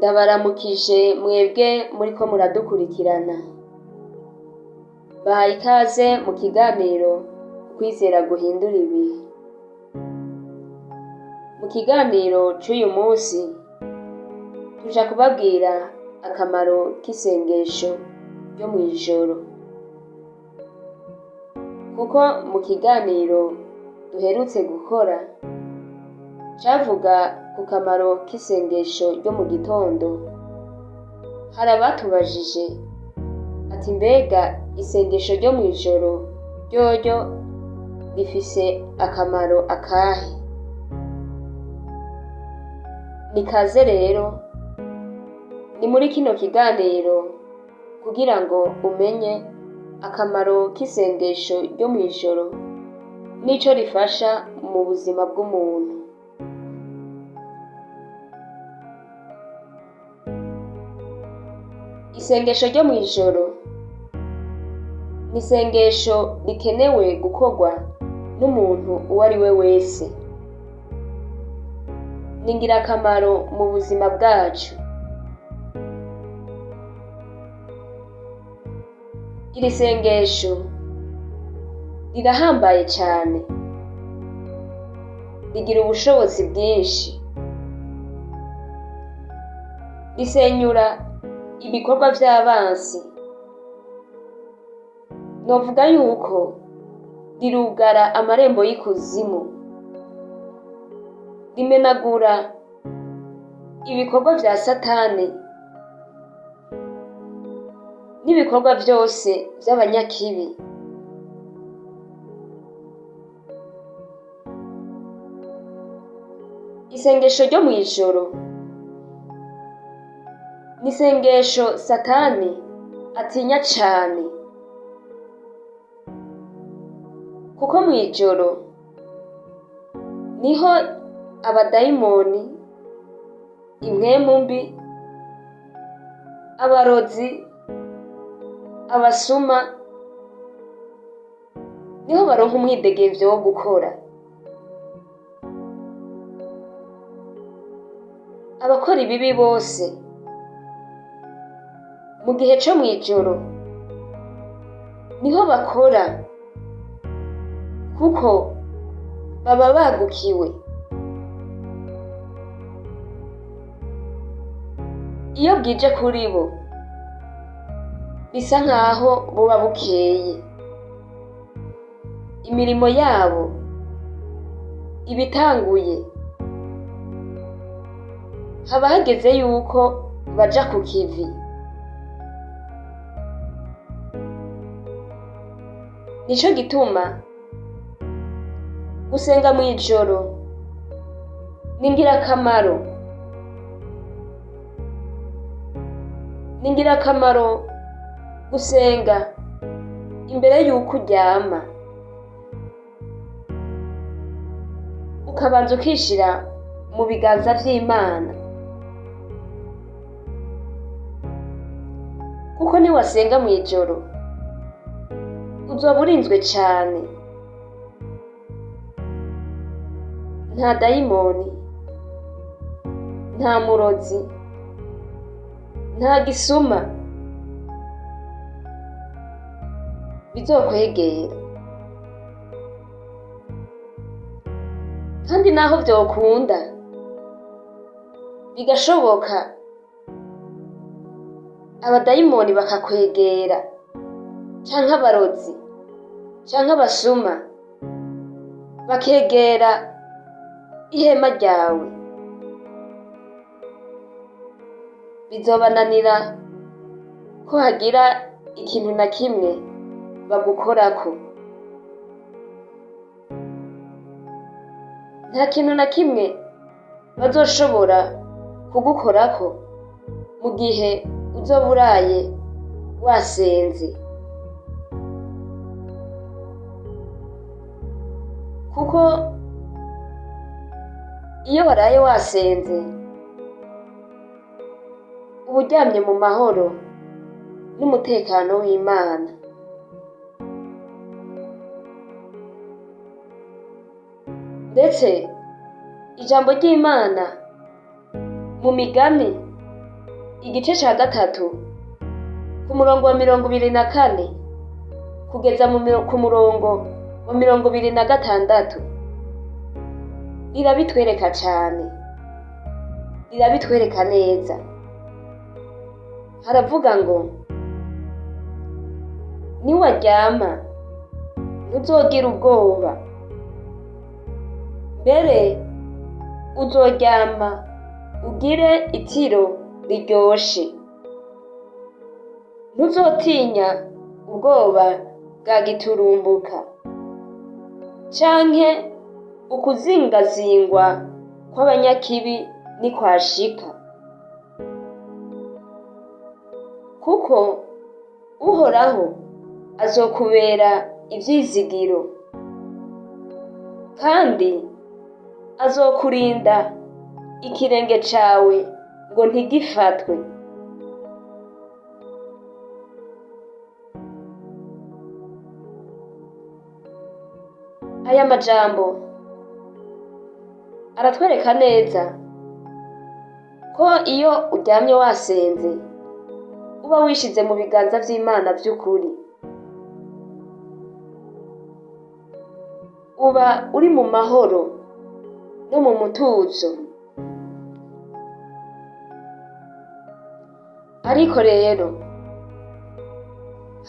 Ndabaramukije mwebwe muriko muradukurikirana. Bahaye ikaze mu kiganiro Ukwizera guhindura ibihe. Mu kiganiro c'uyu munsi tuja kubabwira akamaro k'isengesho ryo mw'ijoro. Kuko mu kiganiro duherutse gukora cavuga ku kamaro k'isengesho ryo mu gitondo, hari abatubajije ati mbega isengesho ryo mw'ijoro ryoryo rifise akamaro akahe? Nikaze rero ni muri kino kiganiro kugira ngo umenye akamaro k'isengesho ryo mw'ijoro n'ico rifasha mu buzima bw'umuntu. Isengesho ryo mw'ijoro ni isengesho rikenewe gukorwa n'umuntu uwo ari we wese. Ni ingirakamaro mu buzima bwacu. Iri sengesho rirahambaye cane, rigira ubushobozi bwinshi, risenyura ibikorwa vy'abansi. Novuga yuko rirugara amarembo y'ikuzimu, rimenagura ibikorwa vya Satani n'ibikorwa vyose vy'abanyakibi. Isengesho ryo mw'ijoro ni isengesho Satani atinya cane, kuko mw'ijoro niho abadayimoni, impwemu mbi, abarozi, abasuma niho baronka umwidegemvyo wo gukora. Abakora ibibi bose mu gihe co mw'ijoro niho bakora, kuko baba bagukiwe. Iyo bwije kuri bo bisa nkaho buba bukeye, imirimo yabo iba itanguye, haba hageze yuko baja ku kivi. Nico gituma gusenga mw'ijoro ni ingirakamaro. Ni ingirakamaro gusenga imbere yuko uryama, ukabanza ukishira mu biganza vy'Imana, kuko niwasenga mw'ijoro uzoba urinzwe cane. Nta dayimoni, nta murozi, nta gisuma bizokwegera. Kandi naho vyokunda bigashoboka abadayimoni bakakwegera, canke abarozi, canke abasuma bakegera ihema ryawe, bizobananira ko hagira ikintu na kimwe bagukorako. Nta kintu na kimwe bazoshobora kugukorako mu gihe uzoba uraye wasenze, kuko iyo waraye wasenze uba uryamye mu mahoro n'umutekano w'Imana. Ndetse ijambo ry'Imana mu migani igice ca 3 ku murongo wa 24 kugeza ku murongo wa 26 rirabitwereka cane, rirabitwereka neza. Haravuga ngo niwaryama ntuzogira ubwoba, mbere uzoryama ugire itiro riryoshe, ntuzotinya ubwoba bwa giturumbuka canke ukuzingazingwa kw'abanyakibi nikwashika, kuko Uhoraho azokubera ivyizigiro kandi azokurinda ikirenge cawe ngo ntigifatwe. Aya majambo aratwereka neza ko iyo uryamye wasenze uba wishize mu biganza vy'Imana vy'ukuri, uba uri mu mahoro no mu mutuzo. Ariko rero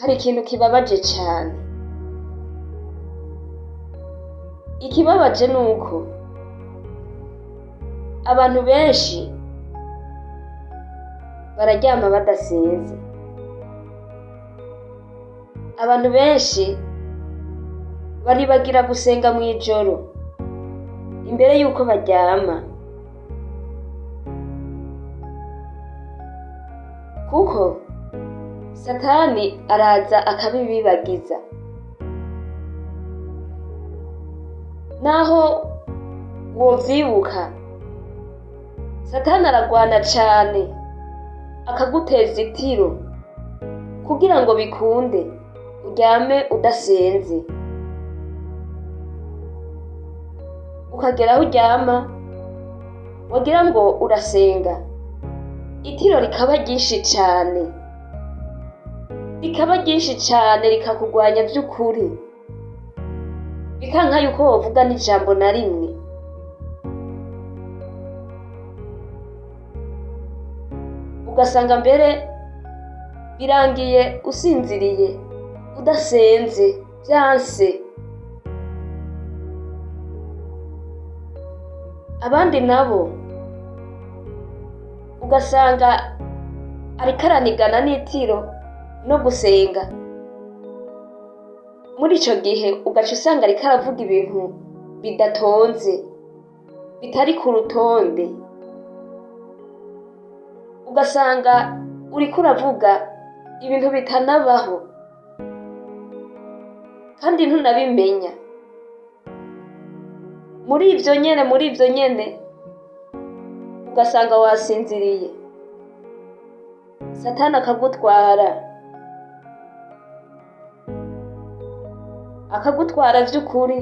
hari ikintu kibabaje cane. Ikibabaje nuko abantu benshi bararyama badasenze, abantu benshi baribagira gusenga mw'ijoro imbere yuko baryama, kuko Satani araza akabibibagiza. Naho wovyibuka, Satani aragwana cane akaguteza itiro kugira ngo bikunde uryame udasenze, ukagera aho uryama wagira ngo urasenga, itiro rikaba ryinshi cane, rikaba ryinshi cane, rikakugwanya vy'ukuri, bikanka yuko wovuga n'ijambo na rimwe. Ugasanga mbere birangiye usinziriye udasenze vyanse. Abandi nabo ugasanga ariko aranigana n'itiro no gusenga. Muri ico gihe ugaca usanga ariko aravuga ibintu bidatonze, bitari ku rutonde, ugasanga uriko uravuga ibintu bitanabaho kandi ntunabimenya. Muri ivyo nyene ugasanga wasinziriye, Satani akagutwara vy'ukuri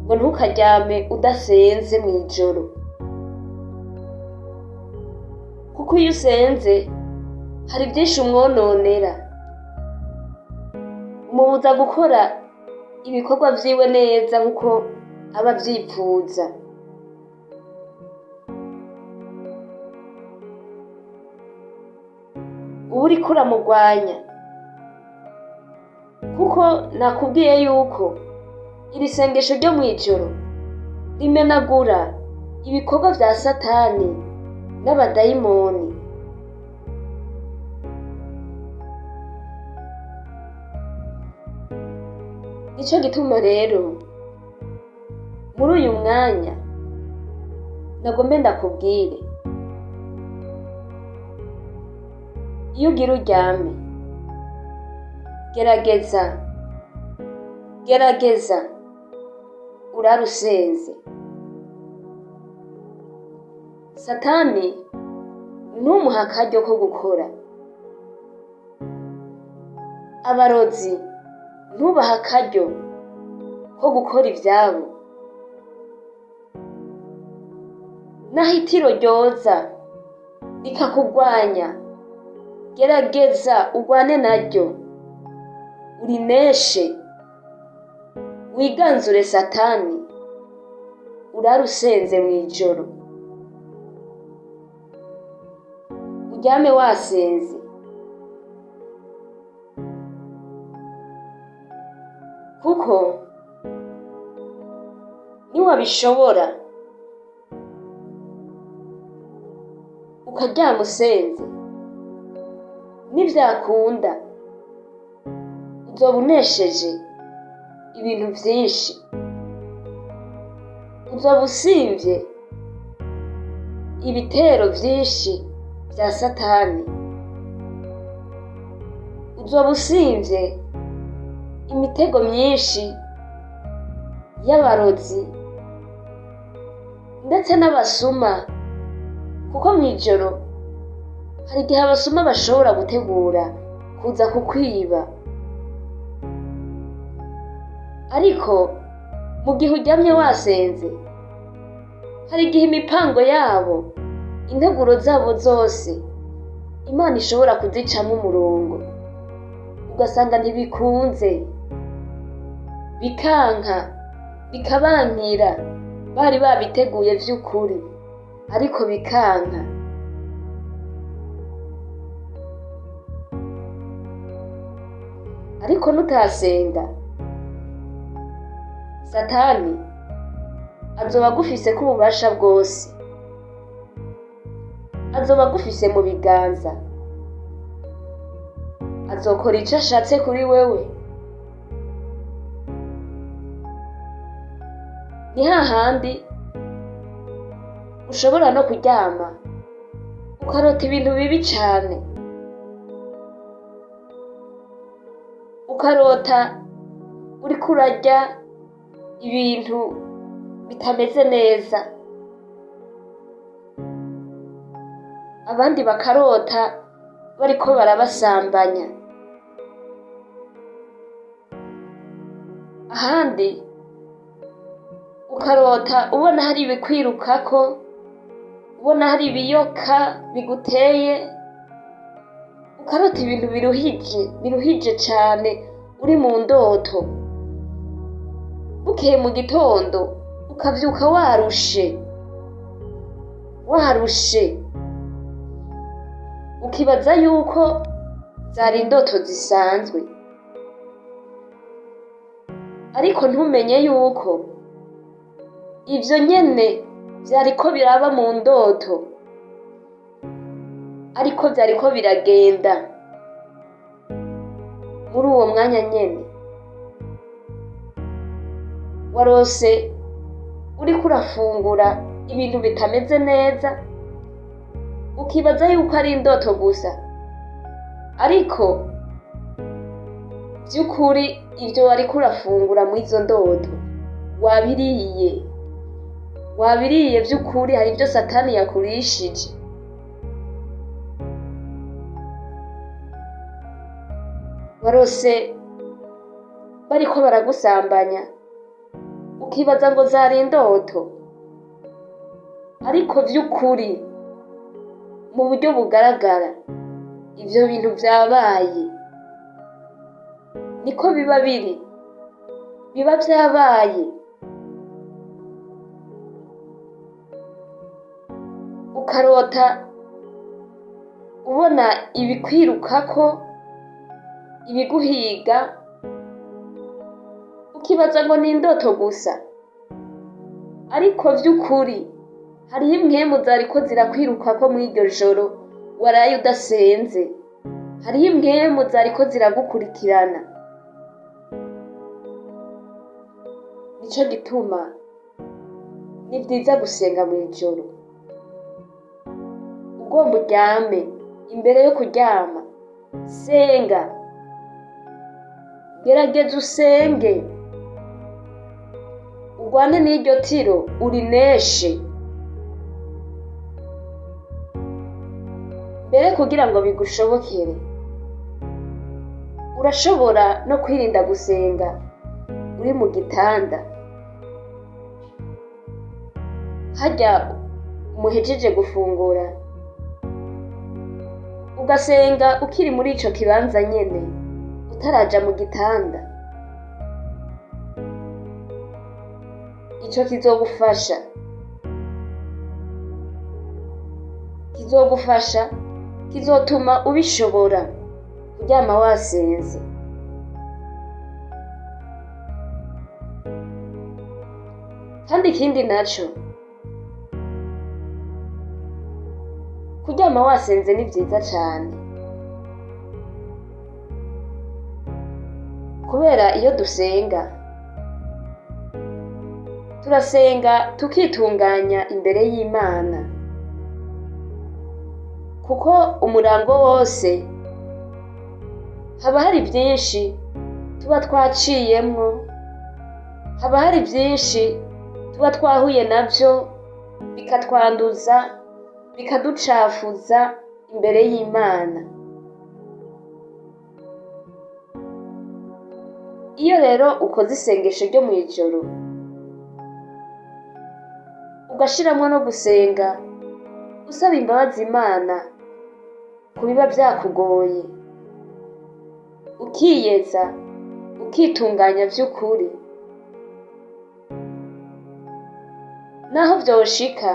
ngo ntukaryame udasenze mw'ijoro, kuko iyo usenze hari vyinshi umwononera, umubuza gukora ibikorwa vyiwe neza nkuko aba avyipfuza. Uba uriko uramugwanya, kuko nakubwiye yuko iri sengesho ryo mw'ijoro rimenagura ibikorwa vya Satani n'abadayimoni. Nico gituma rero muri uyu mwanya nagombe ndakubwire, iyo ugira uryame gerageza urare usenze. Satani ntumuhe akaryo ko gukora, abarozi ntubahe akaryo ko gukora ivyabo, naho itiro ryoza Rikakugwanya, gerageza urwane naryo, urineshe, wiganzure Satani, urare usenze mw'ijoro, uryame wasenze. Kuko niwabishobora ukaryama usenze, nivyakunda uzoba unesheje ibintu vyinshi, uzoba usimvye ibitero vyinshi vya Satani, uzoba usimvye imitego myinshi y'abarozi ndetse n'abasuma, kuko mw'ijoro hari igihe abasuma bashobora gutegura kuza kukwiba. Ariko mu gihe uryamye wasenze, hari igihe imipango yabo, integuro zabo zose, Imana ishobora kuzicamwo umurongo, ugasanga ntibikunze, bikanka, bikabankira, bari babiteguye vy'ukuri, ariko bikanka. Ariko nutasenga, Satani azoba agufiseko ububasha bwose, azoba agufise mu biganza, azokora ico ashatse kuri wewe. Ni hahandi ushobora no kuryama ukarota ibintu bibi cane, ukarota uriko urarya ibintu bitameze neza, abandi bakarota bariko barabasambanya, ahandi ukarota ubona hari ibikwirukako, ubona hari ibiyoka biguteye, ukarota ibintu biruhije, biruhije cane uri mu ndoto. Bukeye mu gitondo ukavyuka warushe, warushe, ukibaza yuko zari indoto zisanzwe, ariko ntumenye yuko ivyo nyene vyariko biraba mu ndoto, ariko vyariko biragenda muri uwo mwanya nyene. Warose uriko urafungura ibintu bitameze neza, ukibaza yuko ari indoto gusa, ariko vy'ukuri ivyo wariko urafungura mw'izo ndoto wabiriye, wabiriye vy'ukuri. Hari ivyo Satani yakurishije. Warose bariko baragusambanya, ukibaza ngo zari indoto, ariko vy'ukuri mu buryo bugaragara ivyo bintu vyabaye. Niko biba biri, biba vyabaye. Ukarota ubona ibikwirukako, ibiguhiga, ukibaza ngo ni indoto gusa, ariko vy'ukuri hariho impwemu zariko zirakwirukako mw'iryo joro waraye udasenze, hariho impwemu zariko ziragukurikirana. Nico gituma ni vyiza gusenga mw'ijoro, ugomba uryame, imbere yo kuryama senga, gerageza usenge, urwane n'iryo tiro urineshe. Mbere kugira ngo bigushobokere, urashobora no kwirinda gusenga uri mu gitanda, harya muhejeje gufungura, Ugasenga ukiri muri ico kibanza nyene, utaraja mu gitanda. Ico kizogufasha. Kizogufasha, kizotuma ubishobora kuryama wasenze. Kandi ikindi naco, kuryama wasenze ni vyiza cane. Kubera iyo dusenga, turasenga tukitunganya imbere y'Imana. Kuko umurango wose haba hari vyinshi tuba twaciyemwo, haba hari vyinshi tuba twahuye navyo bikatwanduza, bikaducafuza imbere y'Imana. Iyo rero ukoze isengesho ryo mw'ijoro, ugashiramwo no gusenga usaba imbabazi Imana ku biba vyakugoye, ukiyeza, ukitunganya vy'ukuri, naho vyoshika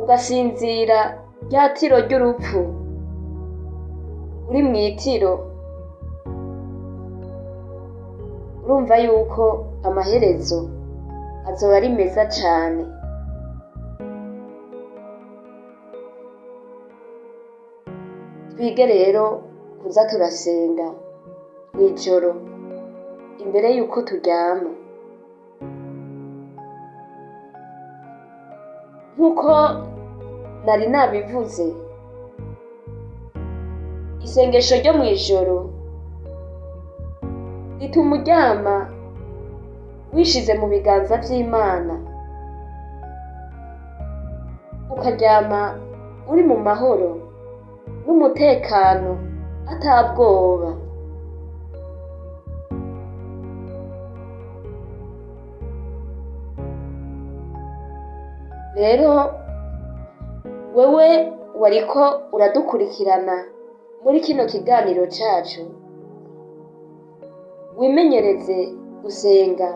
ugasinzira rya tiro ry'urupfu uri mw'itiro, urumva yuko amaherezo azoba ari meza cane. Twige rero kuza turasenga mw'ijoro imbere yuko turyama. Nk'uko nari nabivuze, isengesho ryo mw'ijoro rituma uryama wishize mu biganza vy'Imana, ukaryama uri mu mahoro n'umutekano ata bwoba. Rero wewe wariko uradukurikirana muri kino kiganiro cacu, wimenyereze gusenga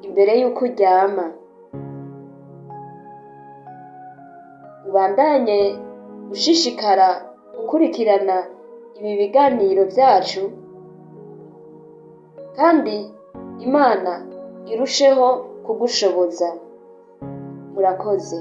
imbere yuko uryama, ubandanye ushishikara ukurikirana ibi biganiro vyacu, kandi Imana irusheho kugushoboza. Murakoze.